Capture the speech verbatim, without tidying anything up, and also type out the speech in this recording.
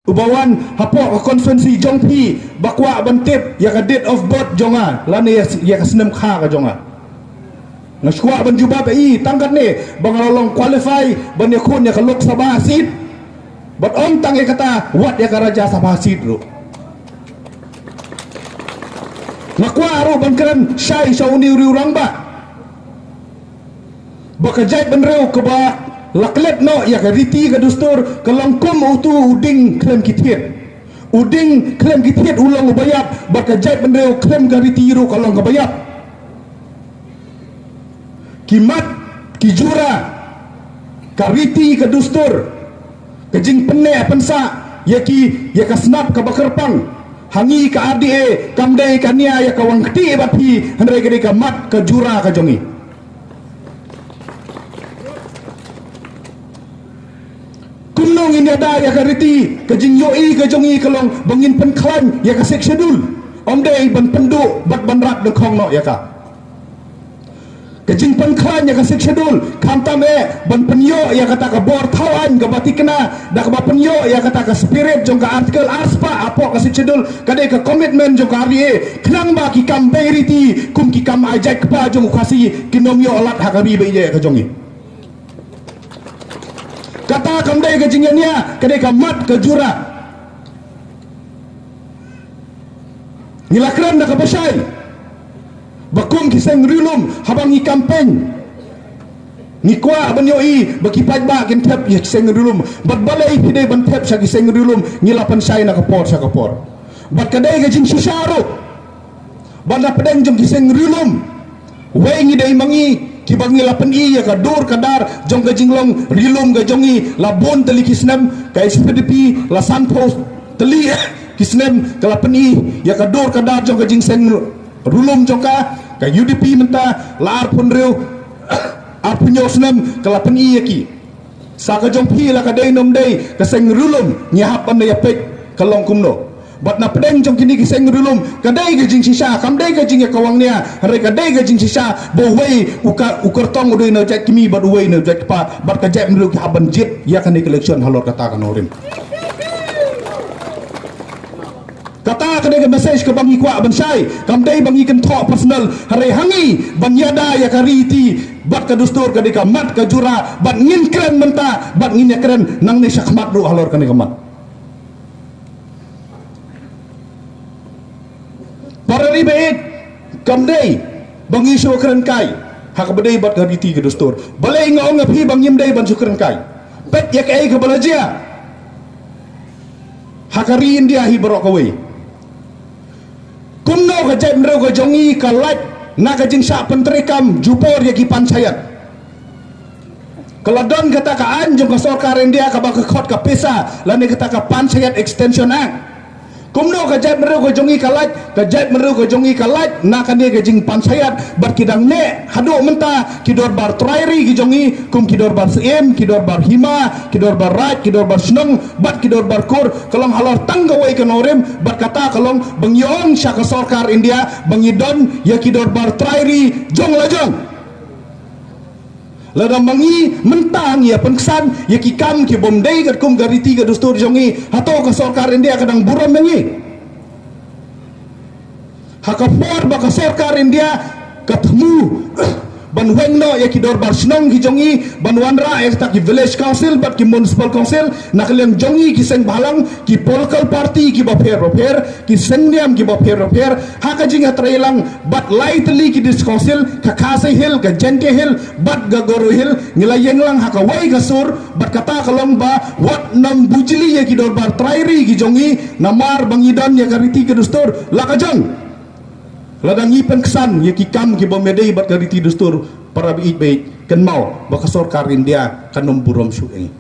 Uba wan hapoh ka constituency jong phi ba kwah ban tip ïa ka date of birth jong nga lane ïa, ïa ka snem kha ka jong nga. Nga shu kwah ban jubab ïa i tang katne ba nga la long qualify ban ïakhun ïa ka Lok Sabha seat. Bad ym tang ïa kata, wat ïa ka Rajya Sabha seat ruh. Nga kwah ruh ban kren shai sha une u riew rangbah ba ka jaitbynriew kaba la klet noh ïa ka riti ka dustur ka long kum utu u dieng khlem ki thied. U dieng khlem ki thied u long uba ïap, bad ka jaitbynriew khlem ka riti ruh ka long kaba ïap. Ki mat, ki jura, ka riti ka dustur, ka jingpynneh pynsah ïa ki, ïa ka snap kaba kyrpang. Ha ngi ka R D A kam dei ka nia ïa ka wang kti bad phi, hynrei ka dei ka mat ka jura ka jong ngi. Kumno ngin ïada ïa ka riti, ka jingïohi ka jong ngi ka long ba ngin pynkhlaiñ ïa ka Sixth Schedule. Ym dei ban pynduh bad ban rat nyngkong noh ïa ka. Ka jingpynkhlaiñ ïa ka Sixth Schedule khamtam eh ban pynïoh ïa kata ka bor thaw aiñ kaba thikna, da kaba pynïoh ïa kata ka spirit jong ka Article arspah hapoh ka Sixth Schedule, ka dei ka commitment jong ka R D A. Khnang ba ki kam bei riti kum ki kam ai jait kpa jong u Khasi kin ym ïoh lad ha ka ri ba ïeit ka jong ngi. Kata kam dei ka jingïania, ka dei ka mat ka jura. Ngi la kren da kaba shai ba kum ki seng riewlum, haba ngi campaign, ngi kwah ban ïohi ba ki paidbah kin thep ïa ki seng riewlum. Bad balei phi dei ban thep sha ki seng riewlum? Ngi la pynshai na ka por sha ka por. Bad ka dei ka jingshisha ruh ba na pdeng jong ki seng riewlum, wei ngi dei ma ngi kiba ngi la pyni ïa ka dur ka dar jong ka jinglong riewlum ka jong ngi la bun tylli ki snem. Ka H P D P la sanphew tylli ki snem ka la pyni ïa ka dur ka dar jong ka jingseng riewlum jong ka. Ka U D P mynta la arphew hynriew, arphew hynñiew snem ka la pyni ïa ki. Sa ka jong phi la ka dei ne ym dei, ka seng riewlum ngi hap ban ïa peit ka long kumno. Bad na pdeng jong kine ki seng riewlum ka dei ka jingshisha, kam dei ka jingïakawang nia, hynrei ka dei ka jingshisha ba uwei u ka, u kyrtong u dei na u jait kmie bad uwei na u jait kpa, bad ka jaitbynriew ki hap ban jied ïa kane ka election halor kata ka nongrim. Kata ka dei ka message kaba ngi kwah ban shai, kam dei ba ngi kynthoh personal, hynrei ha ngi ban ïada ïa ka riti bad ka dustur, ka dei ka mat ka jura, bad ngin kren mynta bad ngin ïakren nangne shakhmat ruh halor kane ka mat. Para ri baieit, kam dei ba ngi shu kren kai ha kaba dei bad ka riti ka dustur. Balei nga ong ïa phi ba ngim dei ban shu kren kai? Peit ïa kaei kaba la jia ha ka ri India hi baroh kawei. Kumno ka jaitbynriew ka jong ngi ka lait na ka jingshah pyntreikam jubor ïa ki panchayat? Ka la don kata ka aiñ jong ka sorkar India kaba ka khot ka PESA lane kata ka Panchayat Extension Act. Kumno ka jaitbynriew ka jong ngi ka lait, ka jaitbynriew ka jong ngi ka lait na kane ka jingpanchayat, bad ki dang neh haduh mynta ki dorbar trai ri ki jong ngi, kum ki dorbar syiem, ki dorbar hima, ki dorbar raid, ki dorbar shnong bad ki dorbar kur, ka long halor tang kawei ka nongrim. Bad kata ka long ba ngi ong sha ka sorkar India ba ngi don ïa ki dorbar trai ri jong la jong. Lada ma ngi mynta ngi ïa pynksan ïa ki kam ki bym dei katkum ka riti ka dustur jong ngi, hato ka sorkar India ka dang burom ïa ngi? Ha ka por ba ka sorkar India ka thmu ban weng noh ïa ki dorbar shnong ki jong ngi, ban wanrah ïa kita ki village council bad ki municipal council na ka liang jong ngi ki seng bhalang, ki political party kiba pher bapher, ki seng niam kiba pher bapher, ha ka jingïatreilang bad lai tylli ki district council, ka Khasi Hills, ka Jaintia Hills bad ka Garo Hills, ngi la ïeng lang ha kawei ka sur. Bad kata ka long ba wat nym bujli ïa ki dorbar trai ri ki jong ngi, namar ba ngi don ïa ka riti ka dustur la ka jong. Lada ngi pynksan ïa ki kam ki bym ïadei bad ka riti dustur, para baieit baieit, kynmaw ba ka sorkar India kan ym burom shuh ïa ngi.